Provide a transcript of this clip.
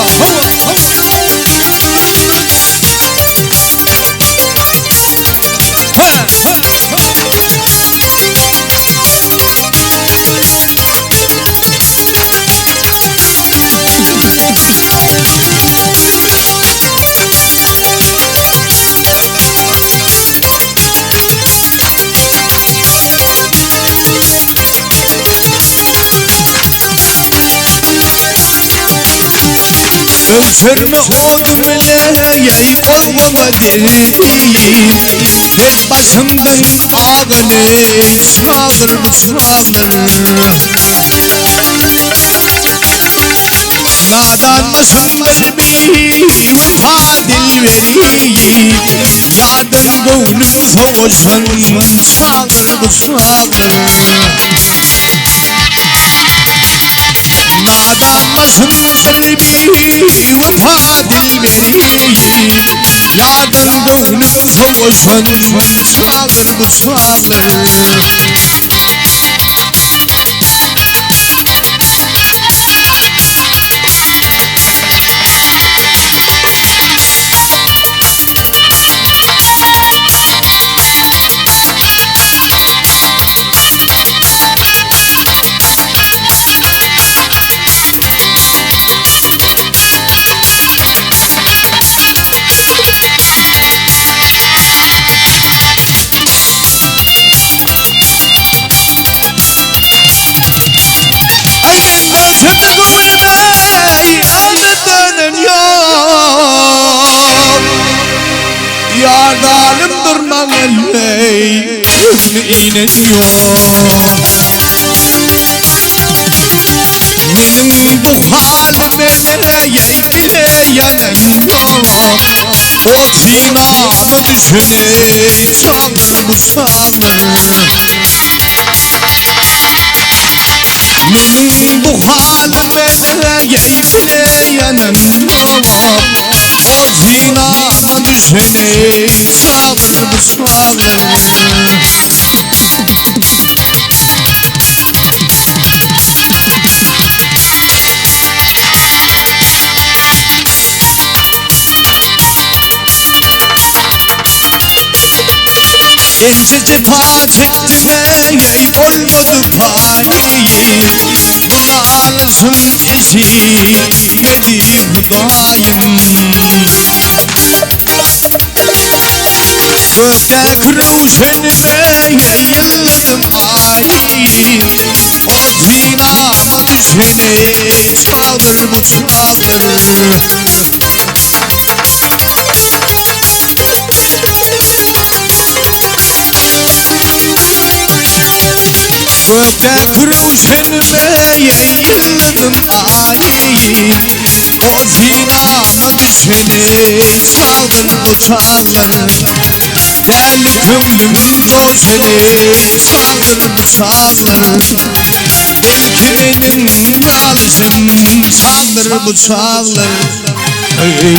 hawa, hawa. Ha, ha, ha. Ölçürme odum ile olmama derdi. Tek başımdan ağını çağır bu çağır. Nadan başımdır bir vefa dilberi. Yardan gönlüm soğuşun çağır bu çağır. Nadan başımdır bir vefa dilberi. Yardan gönlüm soğuşun çağır bu çağır. Yardanım durmam elley, gözünü inen yok. Benim bu halime bile yanan yok. O zinamı düşüne çağır bu çağır. Benim bu halime bile yanan yok. O zinamı düşüne çağır bu çağır. İnce cefa çektim ey olmadı payı. Bunalsın eşitmedi Hudayım. Gökte kırışınıma yayıldım ay. O zinama düşene çağır bu çağır. Gökte kırışınıma yayıldım ay. O zinama düşene çağır bu çağır. Deli könglim coşene çağır bu çağır. Belki benim alışım çağır bu çağır. Hey.